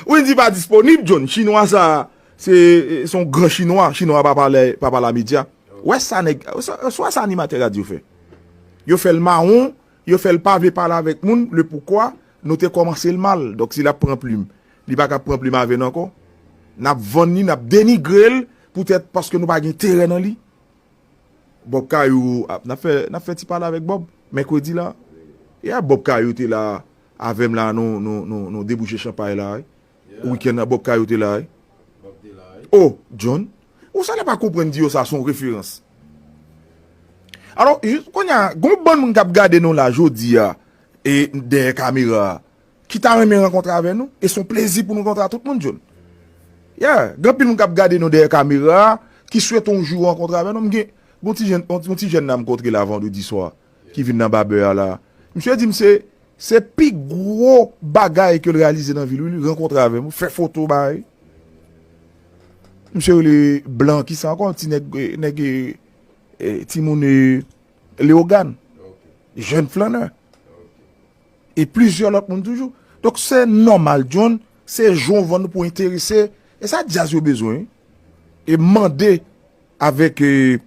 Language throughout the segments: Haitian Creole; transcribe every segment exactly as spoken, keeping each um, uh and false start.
Wendy pa disponib, John. Chinwa sa, se se yon gran chinwa. Chinwa pa pale, pa pale a medya. Wè sa nèg, wè sa animatè radyo fè. Yo fè l mawon, yo fè l pa vle pale avèk moun. Le poukwa, nou te kòmanse l mal. Donk, si l ap pran plim, li pa ka pran plim avè n ankò. N ap vann li, n ap denigre l, poutèt paske nou pa gen enterè nan li. Bob Kayou, ap, n ap fè, n ap fè ti pale avèk Bob, mèkredi la. Ya, Bob Kayou te la avè m la, nou, nou, nou, nou debouche chanpay la, wi. Wikenn nan, Bob Kayou te la, wi. Oh, John, ou sa la pa konprann di yo sa se yon referans. Alò, jis kounye a, gon bann moun k ap gade nou la jodi a, e dèyè kamera a, ki ta renmen rankontre avè nou, e se yon plezi pou nou rankontre tout moun, John. Yeah, gen anpil moun k ap gade nou dèyè kamera a, ki swete yon jou rankontre avè nou. M gen, gon ti jèn, yon, yon ti jèn nan m kontre la vandredi swa, ki vin nan babè a la. Misye di m se, se pi gwo bagay ke l reyalize nan vi l, wi, li rankontre avè m, fè foto, bay. Misye rele Blan, ki sa ankò, ti nèg, eh, nèg, eh, eh, timoun, eh, Leyogàn. Jèn flannè. E plizyè lòt moun toujou. Donk, se nòmal, John, se jan w vann nou pou enterese. E sa djaz yo bezwen, wi. E mande avèk, eh,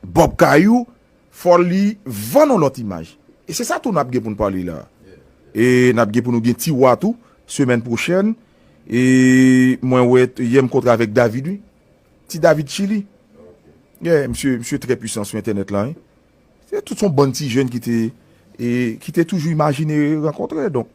Bob Kayou, fò li vann yon lòt imaj. E se sa tou n ap gen pou n pale la. E n ap gen pou nou gen Ti Wa tou, semèn pwochèn. E mwen wè, yè m kontre avèk David, wi. Ti David Chili. Yeah, misye, misye trè pwisan sou entènèt la, wi. Se tout yon bann ti jèn ki te, e, ki te toujou imajine rankontre. Donk,